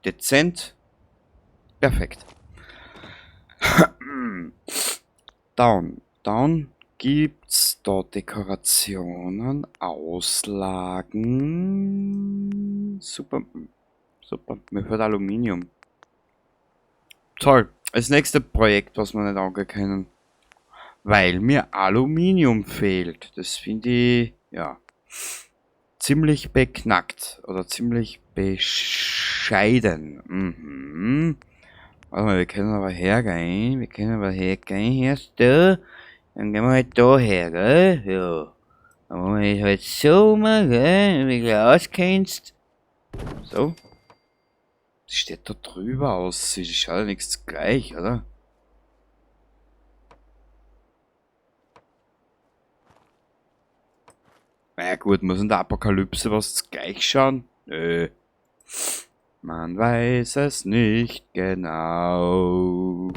Dezent. Perfekt. Down. Down gibt's da Dekorationen, Auslagen. Super. Super. Mir fehlt Aluminium. Toll. Das nächste Projekt, was wir nicht angehen können. Weil mir Aluminium fehlt. Das finde ich, ja, ziemlich beknackt. Oder ziemlich bescheiden. Mhm. Warte mal, wir können aber hergehen. Wir können aber hergehen. Hier da. Dann gehen wir halt da her, gell? Ja. Dann machen wir das halt so mal, gell? Wie du auskennst. So. Das steht da drüber aus. Das schaut ja nichts gleich, oder? Naja gut, muss in der Apokalypse was gleich schauen? Nö. Man weiß es nicht genau.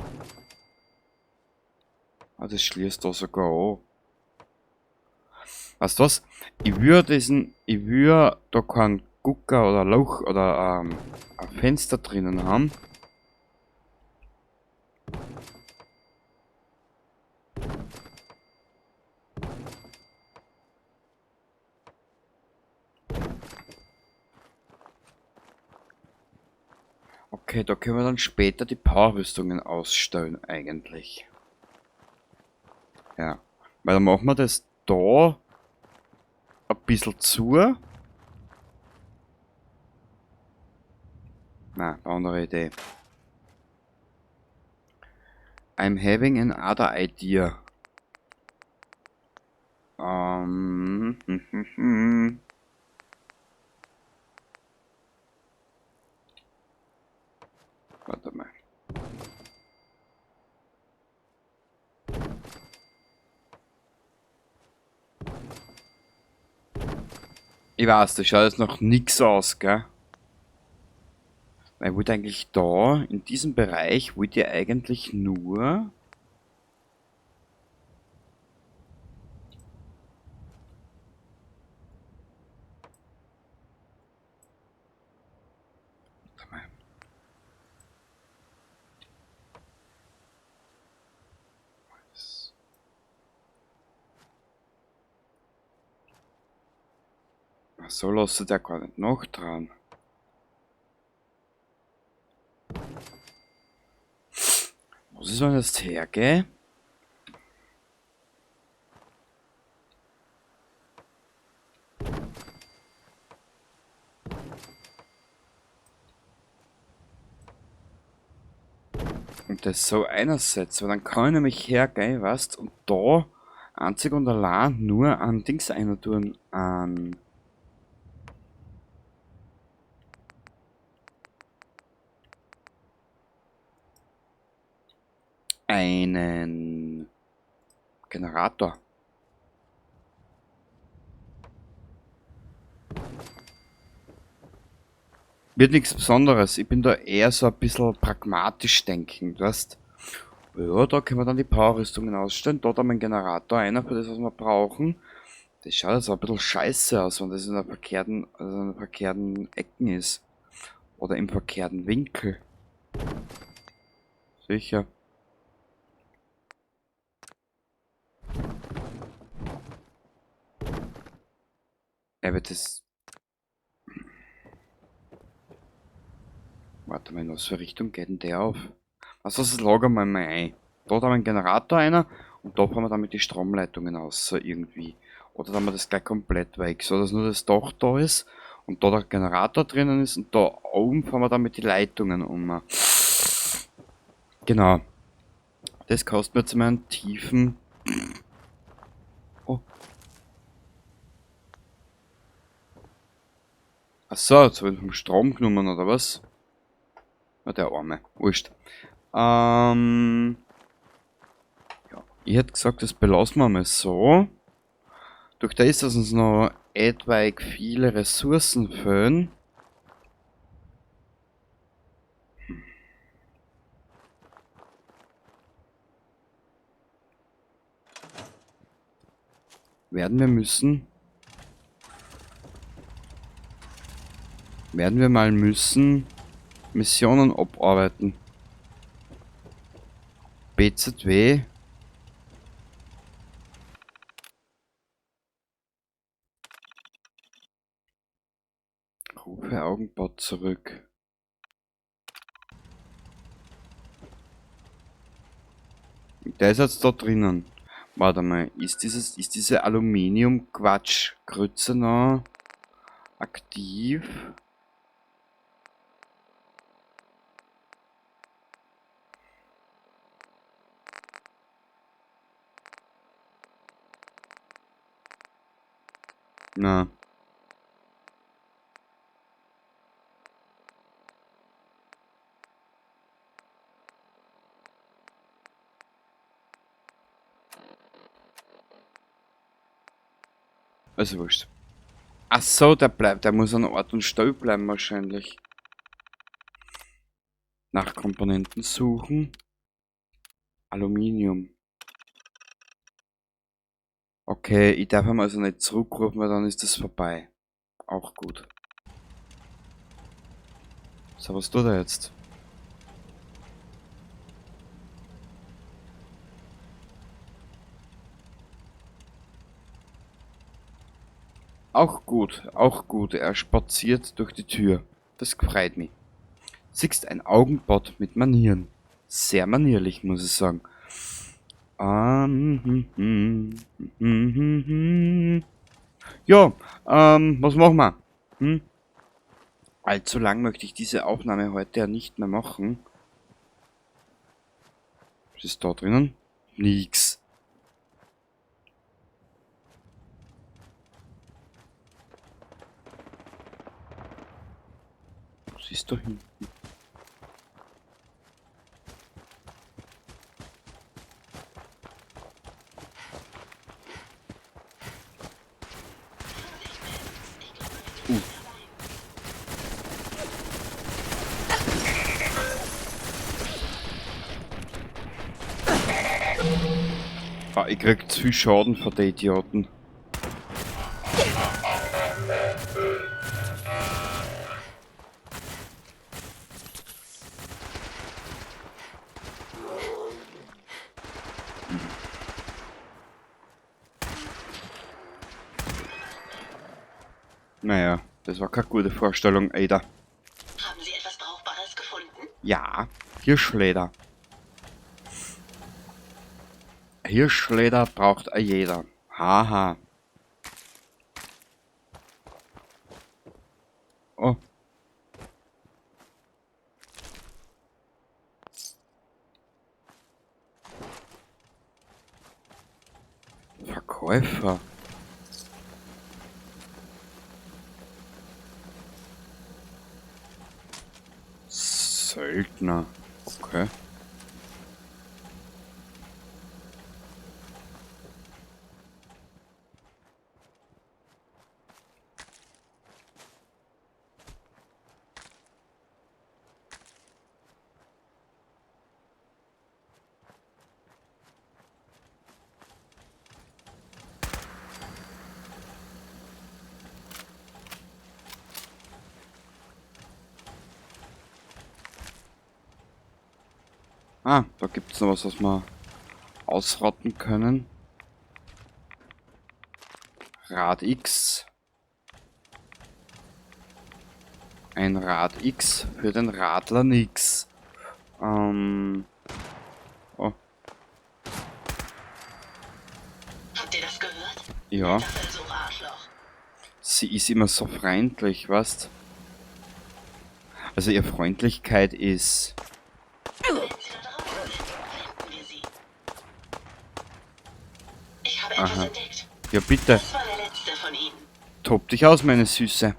Ah, das schließt da sogar an. Weißt du was? Ich würde da keinen Gucker oder Loch oder ein Fenster drinnen haben. Okay, da können wir dann später die Powerrüstungen ausstellen eigentlich. Ja, weil dann machen wir das da ein bisschen zu. Na, andere Idee. I'm having another idea. Warte mal. Ich weiß, das schaut jetzt noch nix aus, gell? Weil ich wollte eigentlich da, in diesem Bereich, wollte ich eigentlich nur... Warte mal. Ach so, lässt der gar nicht noch dran. Was ist, wenn ich jetzt hergehe? Und das so einerseits, weil dann kann ich nämlich hergehen, weißt, und da einzig und allein nur an Dings einer tun, an einen Generator. Wird nichts Besonderes. Ich bin da eher so ein bisschen pragmatisch denkend, weißt? Ja, da können wir dann die Powerrüstungen ausstellen. Dort haben wir einen Generator, einer für das, was wir brauchen. Das schaut jetzt auch ein bisschen scheiße aus, wenn das in der verkehrten, also in der verkehrten Ecken ist. Oder im verkehrten Winkel. Sicher. Aber das... Warte mal, in was für Richtung geht denn der auf? Also das lagern wir mal ein. Dort haben wir einen Generator einer und da fahren wir damit die Stromleitungen aus, so irgendwie. Oder dann haben wir das gleich komplett weg, so dass nur das Dach da ist und da der Generator drinnen ist und da oben fahren wir damit die Leitungen um. Genau. Das kostet mir jetzt mal einen tiefen... Oh. Ach so, jetzt hab ich vom Strom genommen, oder was? Na, der Arme. Wurscht. Ja, ich hätte gesagt, das belassen wir mal so. Durch das, dass uns noch etwaig viele Ressourcen fehlen. Werden wir müssen. Werden wir mal müssen Missionen abarbeiten. BZW. Rufe Augenbot zurück. Der ist jetzt da drinnen. Warte mal, ist diese Aluminium-Quatsch-Grütze noch aktiv? Na. Also wurscht. Ach so, der bleibt, der muss an Ort und Stelle bleiben wahrscheinlich. Nach Komponenten suchen. Aluminium. Okay, ich darf ihn also nicht zurückrufen, weil dann ist das vorbei. Auch gut. So, was tut er jetzt? Auch gut, auch gut. Er spaziert durch die Tür. Das freut mich. Siehst, ein Augenbot mit Manieren. Sehr manierlich, muss ich sagen. Ja, was machen wir? Hm? Allzu lang möchte ich diese Aufnahme heute ja nicht mehr machen. Was ist da drinnen? Nix. Was ist da hinten? Ah, ich krieg zu viel Schaden von den Idioten. Naja, das war keine gute Vorstellung, Ada. Haben Sie etwas Brauchbares gefunden? Ja, Hirschleder. Hirschleder braucht a jeder. Haha. Oh. Verkäufer. Söldner. Okay. Ah, da gibt's noch was, was wir ausrotten können. Rad X. Ein Rad X für den Radler nix. Oh. Habt ihr das gehört? Ja. Sie ist immer so freundlich, weißt? Also ihre Freundlichkeit ist... Aha. Ja, bitte. Das war der letzte von ihnen. Tob dich aus, meine Süße.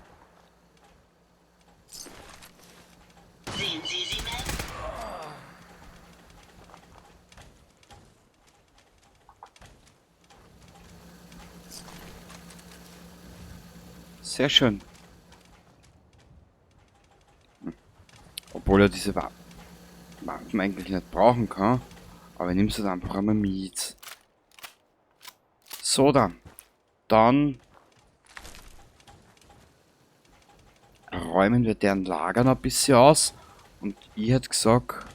Sehen Sie sie, Ma'am? Sehr schön. Obwohl er diese Waffen eigentlich nicht brauchen kann. Aber ich nehme sie dann einfach einmal mit. So, dann. Dann Räumen wir deren Lager noch ein bisschen aus. Und ich hätte gesagt,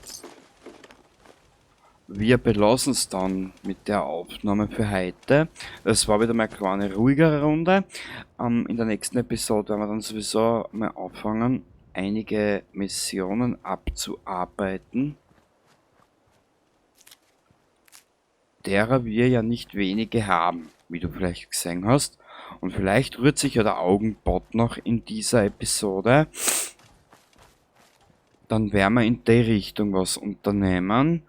wir belassen es dann mit der Aufnahme für heute. Es war wieder mal eine kleine ruhigere Runde. In der nächsten Episode werden wir dann sowieso mal anfangen, einige Missionen abzuarbeiten, derer wir ja nicht wenige haben, wie du vielleicht gesehen hast. Und vielleicht rührt sich ja der Augenbot noch in dieser Episode. Dann werden wir in die Richtung was unternehmen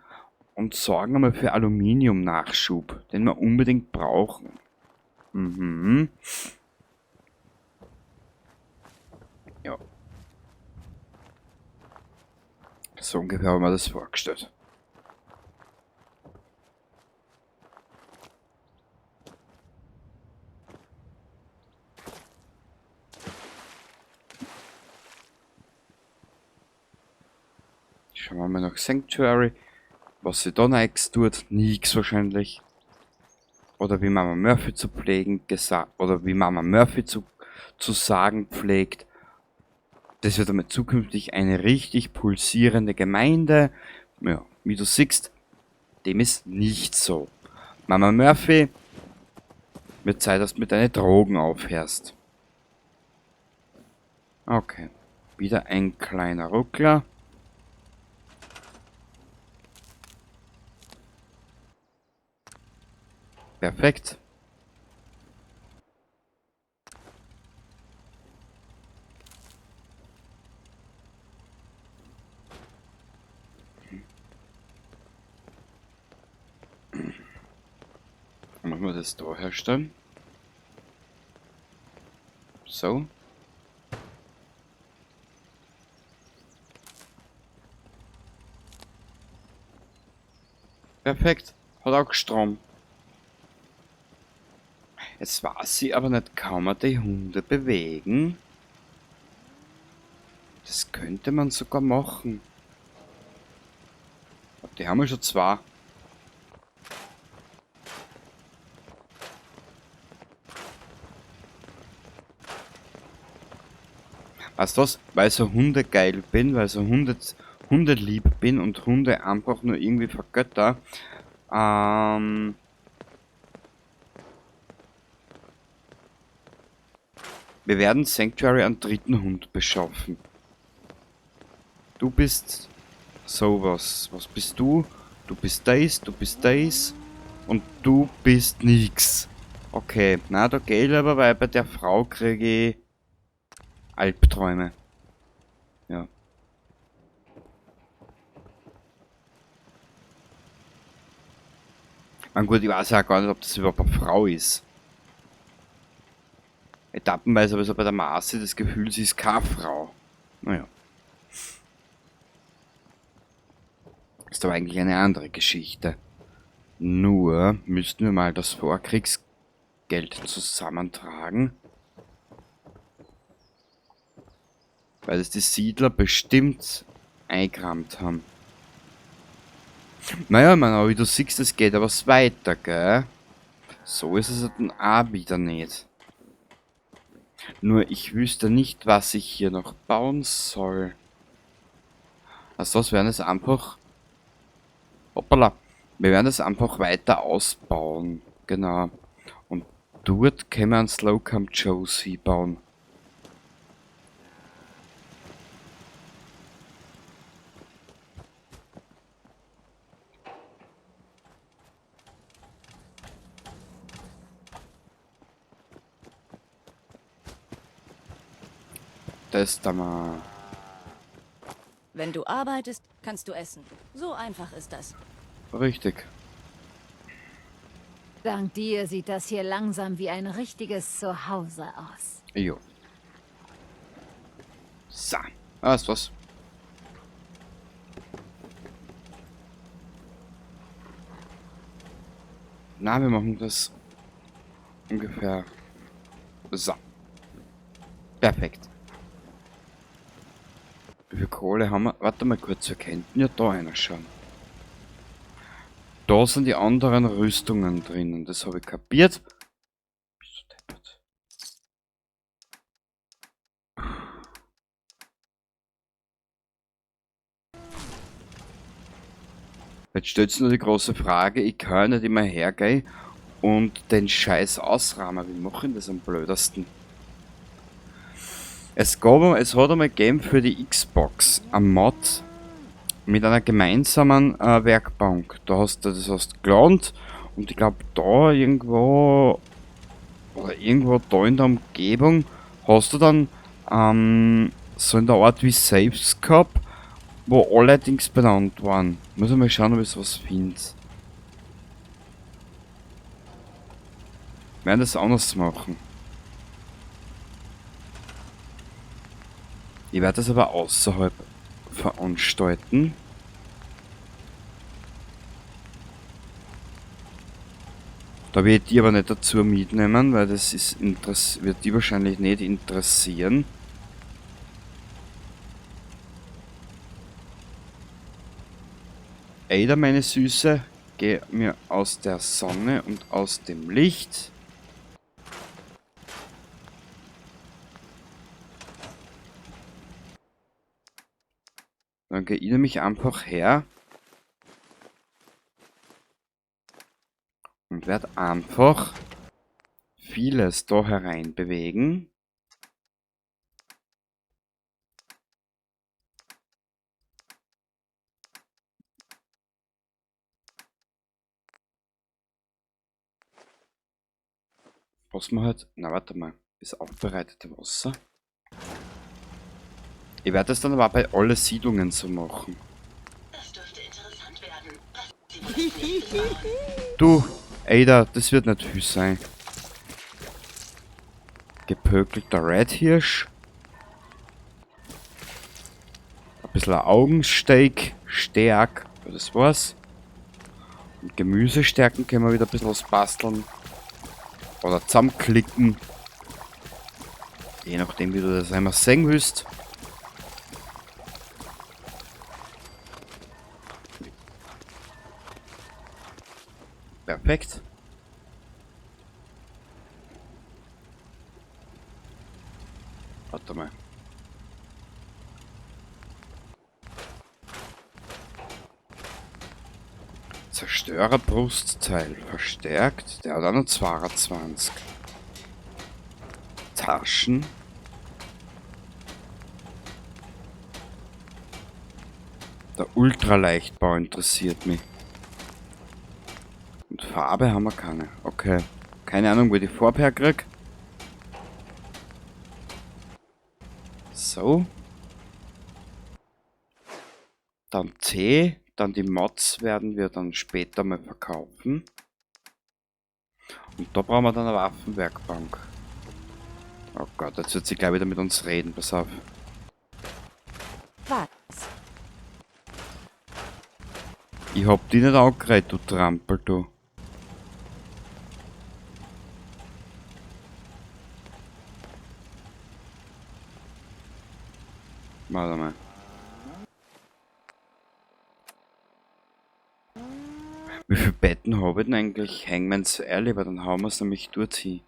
und sorgen einmal für Aluminium-Nachschub, den wir unbedingt brauchen. Mhm. Ja. So ungefähr haben wir das vorgestellt. Schauen wir mal nach Sanctuary. Was sie da nichts tut, nix wahrscheinlich. Oder wie Mama Murphy zu pflegen, oder wie Mama Murphy zu sagen pflegt. Das wird damit zukünftig eine richtig pulsierende Gemeinde. Ja, wie du siehst, dem ist nicht so. Mama Murphy, wird Zeit, dass du mit deinen Drogen aufhörst. Okay, wieder ein kleiner Ruckler. Perfekt. Machen wir das da herstellen. So. Perfekt. Hat auch Strom. Jetzt weiß ich aber nicht, kann man die Hunde bewegen? Das könnte man sogar machen. Die haben wir schon zwei. Weißt du was? Weil ich so hundegeil bin, weil ich so hundelieb bin und Hunde einfach nur irgendwie vergötter. Wir werden Sanctuary einen dritten Hund beschaffen. Du bist sowas. Was bist du? Du bist das, du bist das und du bist nix. Okay, na, da geh ich lieber, weil bei der Frau kriege ich Albträume. Ja. Man gut, ich weiß ja auch gar nicht, ob das überhaupt eine Frau ist. Etappenweise habe ich so bei der Marcy das Gefühl, sie ist keine Frau. Naja. Ist aber eigentlich eine andere Geschichte. Nur müssten wir mal das Vorkriegsgeld zusammentragen. Weil es die Siedler bestimmt eingerammt haben. Naja, ich meine, aber wie du siehst, es geht aber was weiter, gell? So ist es dann auch wieder nicht. Nur ich wüsste nicht, was ich hier noch bauen soll. Also das werden es einfach... Hoppala. Wir werden es einfach weiter ausbauen. Genau. Und dort können wir einen Slocum Joe's hinbauen. Das da mal. Wenn du arbeitest, kannst du essen. So einfach ist das. Richtig. Dank dir sieht das hier langsam wie ein richtiges Zuhause aus. Jo. So. Weißt was? Na, wir machen das ungefähr so. Perfekt. Wie viel Kohle haben wir? Warte mal kurz, wir könnten ja da reinschauen. Da sind die anderen Rüstungen drinnen. Das habe ich kapiert. Bist du deppert? Jetzt stellt sich nur die große Frage, ich kann nicht immer hergehen und den Scheiß ausrahmen. Wie mache ich das am blödesten? Es hat einmal gegeben für die Xbox ein Mod mit einer gemeinsamen Werkbank. Da hast du das hast gelernt und ich glaub, da irgendwo oder irgendwo da in der Umgebung hast du dann so in der Art wie Saves gehabt, wo alle Dings benannt waren. Muss ich mal schauen, ob ich sowas finde. Wir werden das anders machen. Ich werde das aber außerhalb veranstalten. Da werde ich die aber nicht dazu mitnehmen, weil das ist wird die wahrscheinlich nicht interessieren. Ada, meine Süße, geh mir aus der Sonne und aus dem Licht. Dann geh ich nämlich einfach her und werd einfach vieles da herein bewegen. Was man halt, na warte mal, das aufbereitete Wasser. Ich werde das dann aber auch bei allen Siedlungen so machen. Das dürfte interessant werden. Was Sie wohl als nächstes bauen? Du, Ada, das wird nicht viel sein. Gepökelter Redhirsch. Ein bisschen Augensteak, Stärk, das war's. Und Gemüsestärken können wir wieder ein bisschen was basteln. Oder zusammenklicken. Je nachdem, wie du das einmal sehen willst. Perfekt. Warte mal. Zerstörerbrustteil verstärkt. Der hat auch noch 22. Taschen. Der Ultraleichtbau interessiert mich. Und Farbe haben wir keine. Okay. Keine Ahnung, wo ich die Farbe herkrieg. So. Dann T. Dann die Mods werden wir dann später mal verkaufen. Und da brauchen wir dann eine Waffenwerkbank. Oh Gott, jetzt wird sie gleich wieder mit uns reden. Pass auf. Was? Ich hab die nicht angeredet, du Trampel, du. Warte mal. Wie viele Betten hab ich denn eigentlich? Hangman's Alley, weil dann hauen wir's nämlich dort hin.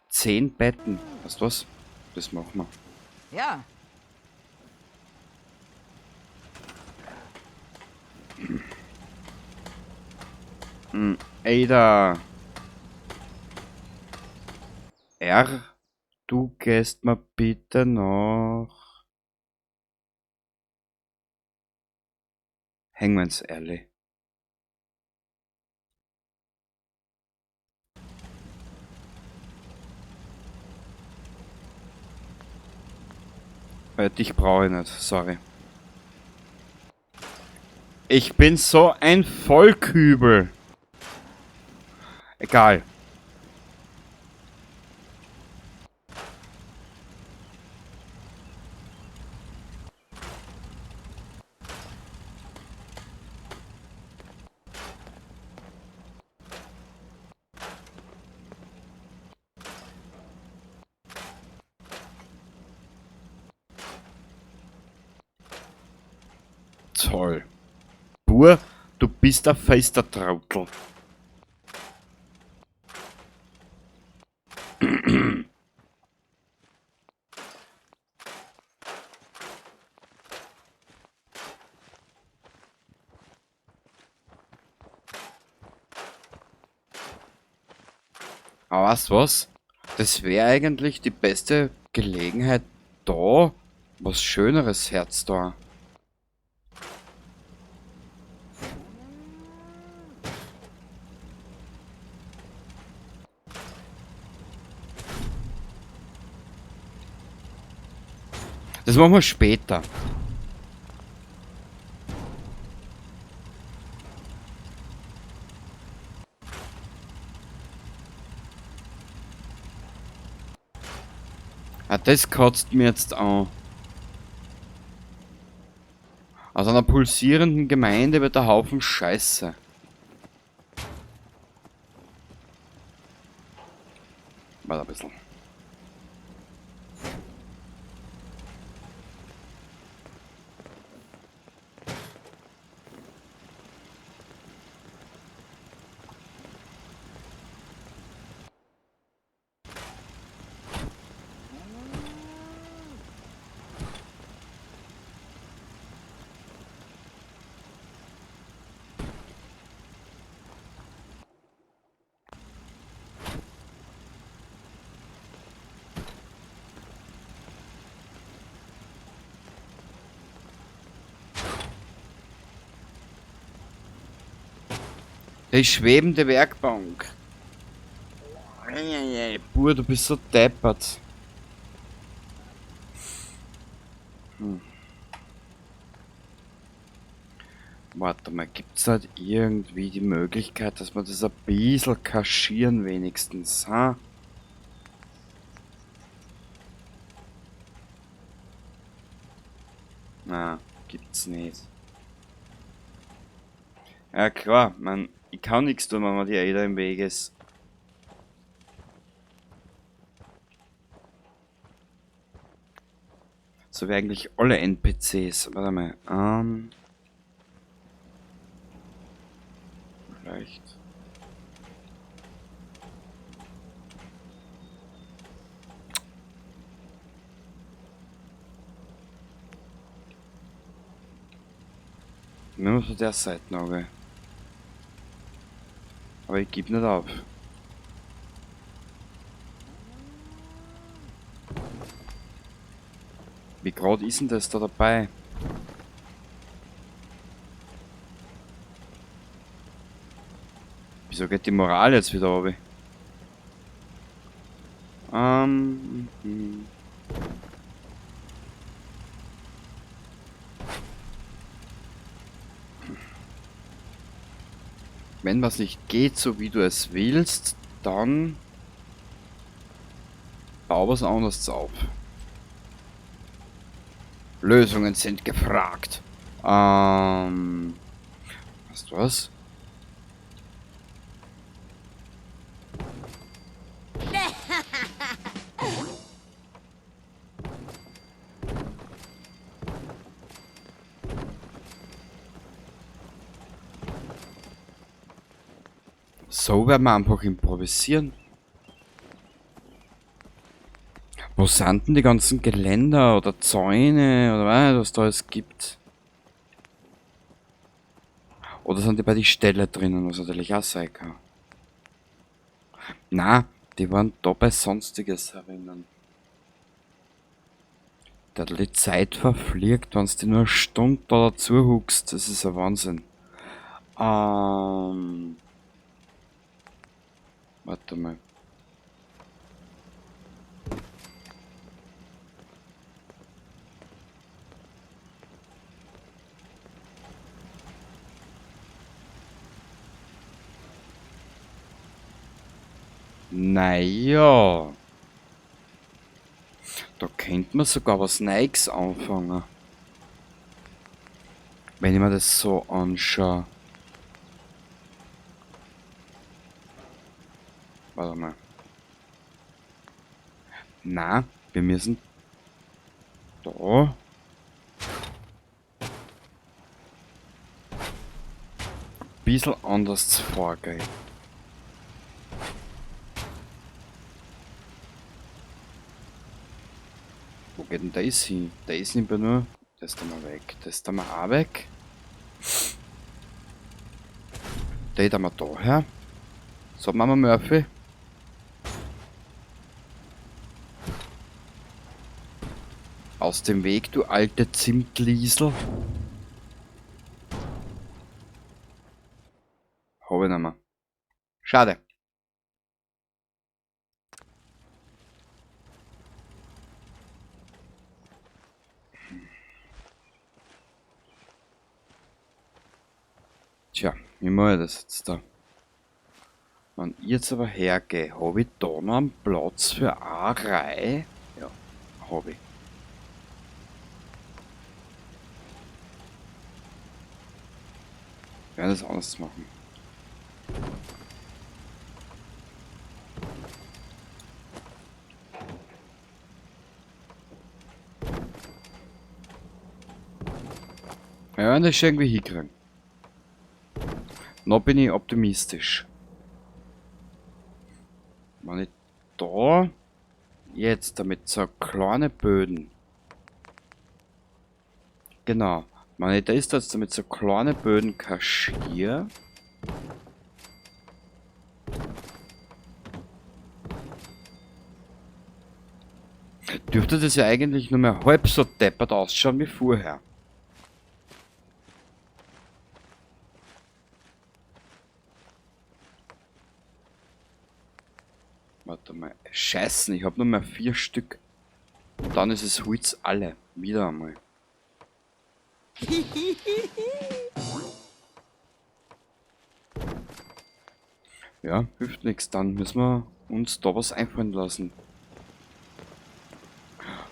10 Betten. Weißt du was? Das machen wir. Ja. Ada. R, du gehst mal bitte noch. Hangman's Alley. Dich brauche ich nicht, sorry. Ich bin so ein Vollkübel. Egal. Toll. Bur, du bist ein feister Trottel. Weißt was? Das wäre eigentlich die beste Gelegenheit, da was Schöneres herzutragen. Das machen wir später. Ah, das kotzt mir jetzt an. Aus einer pulsierenden Gemeinde wird der Haufen Scheiße. Warte ein bisschen. Die schwebende Werkbank. Bur, du bist so deppert. Warte mal, gibt's halt irgendwie die Möglichkeit, dass wir das ein bisschen kaschieren wenigstens, ha? Na, gibt's nicht. Ja klar, man, ich kann nichts tun, wenn mir die Ada im Weg ist. So wie eigentlich alle NPCs. Warte mal, vielleicht. Nehmen wir von der Seite noch, okay. Aber ich geb nicht auf. Wie grad ist denn das da dabei? Wieso geht die Moral jetzt wieder runter? Wenn was nicht geht, so wie du es willst, dann bau was anderes auf. Lösungen sind gefragt. Weißt du was? So werden wir einfach improvisieren. Wo sind denn die ganzen Geländer oder Zäune oder was da alles gibt? Oder sind die bei den Ställe drinnen, was natürlich auch sein kann? Na, die waren da bei Sonstiges herinnen. Da die Zeit verfliegt, wenn's die nur eine Stunde da dazu huckst. Das ist ein Wahnsinn. Warte mal. Naja. Da könnte man sogar was Neues anfangen. Wenn ich mir das so anschaue. Warte mal. Na, wir müssen da ein bisschen anders vorgehen. Wo geht denn das hin? Das nimmt man nur. Das da mal weg. Das da mal auch weg. Den da mal da her. So, Mama Murphy. Aus dem Weg, du alte Zimtliesel. Hab ich nicht mehr. Schade. Tja, wie mache ich das jetzt da? Wenn ich jetzt aber hergehe, habe ich da noch einen Platz für eine Reihe? Ja, habe ich. Ich werde das anders machen. Wir werden das schon irgendwie hinkriegen. Noch bin ich optimistisch. Wenn ich da jetzt damit so kleine Böden. Genau. Wenn ich das jetzt damit so kleine Böden kaschiere. Dürfte das ja eigentlich nur mehr halb so deppert ausschauen wie vorher. Warte mal. Scheißen, ich habe nur mehr 4 Stück. Und dann ist es Holz alle. Wieder einmal. Ja, hilft nichts. Dann müssen wir uns da was einfallen lassen.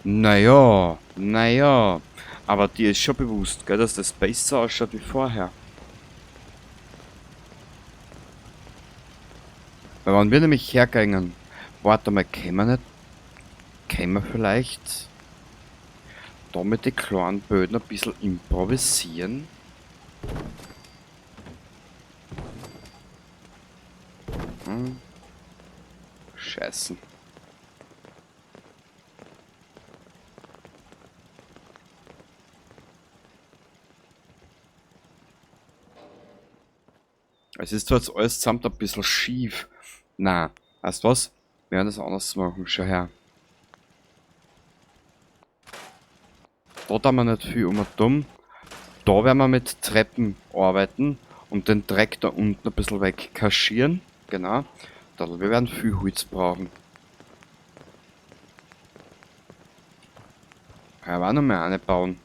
Naja, naja. Aber dir ist schon bewusst, gell, dass das besser ausschaut wie vorher. Weil wenn wir nämlich hergängen, warte mal, können wir nicht, können wir vielleicht da mit den kleinen Böden ein bisschen improvisieren? Hm. Scheiße. Es ist zwar jetzt alles zusammen ein bisschen schief. Na, weißt du was? Wir werden das anders machen. Schau her. Da tun wir nicht viel um und dumm. Da werden wir mit Treppen arbeiten und den Dreck da unten ein bisschen wegkaschieren. Genau. Da, wir werden viel Holz brauchen. Kann ich auch noch mehr eine bauen.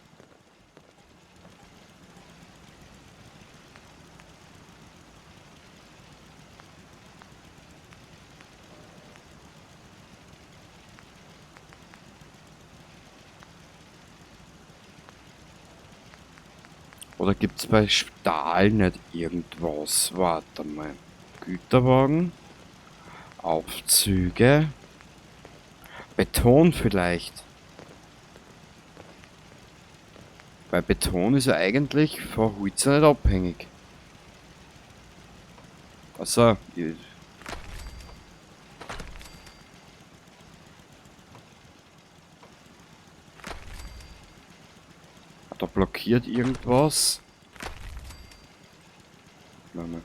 Oder gibt's bei Stahl nicht irgendwas? Warte mal. Güterwagen. Aufzüge. Beton vielleicht. Weil Beton ist ja eigentlich von Holz nicht abhängig. Also, ich da blockiert irgendwas. Warte mal.